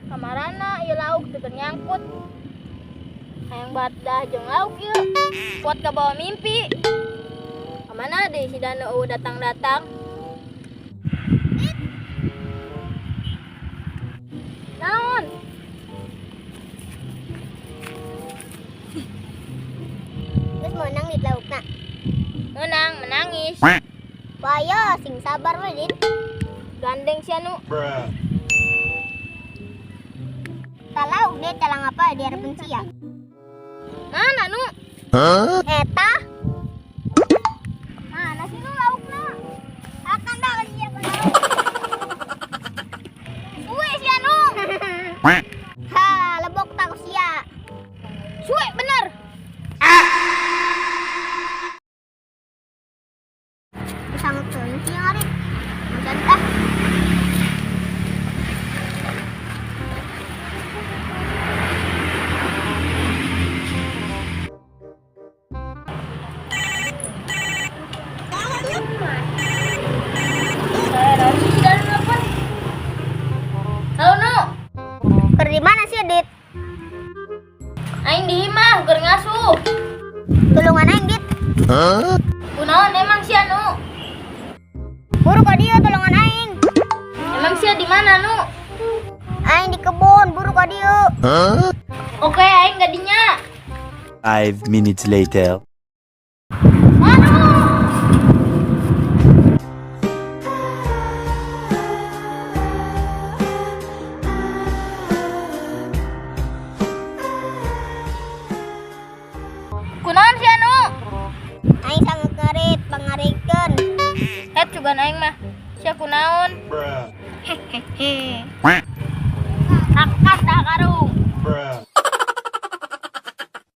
Kamarana ieu lauk teu nyangkut. Hayang banget dah jeung lauk ieu. Kuat kabawa mimpi. Kamana deui si Danu eueuh datang-datang. Naon? Geus meunang di laukna. Meunang, menangis. Waya sing sabar we, Dit. Gandeng si anu. Tah lauk dia calang apa di harapan sia. Mana nu? Eta. Mana sih nu laukna? Akan dah sia lauk. Suwe si anu. Ha, lebok tak sia. Suwe bener. Sangat teuing sia ngarit. Macan ah. Si Danu nelpon. Halo nu. Keur di mana sih, Dit? Aing di imah keur ngasuh. Tulungan aing, Dit. Kunaon emang si anu? Buru ka dieu tulungan aing. Emang sia di mana nu? Aing di kebun, buru ka dieu. Oke, aing gadinya. 5 minutes later. Anu. Kunaon si anu? Aing sanggup ngarit, pangarikeun. Het juga aing mah. Sia kunaon? Hehehe.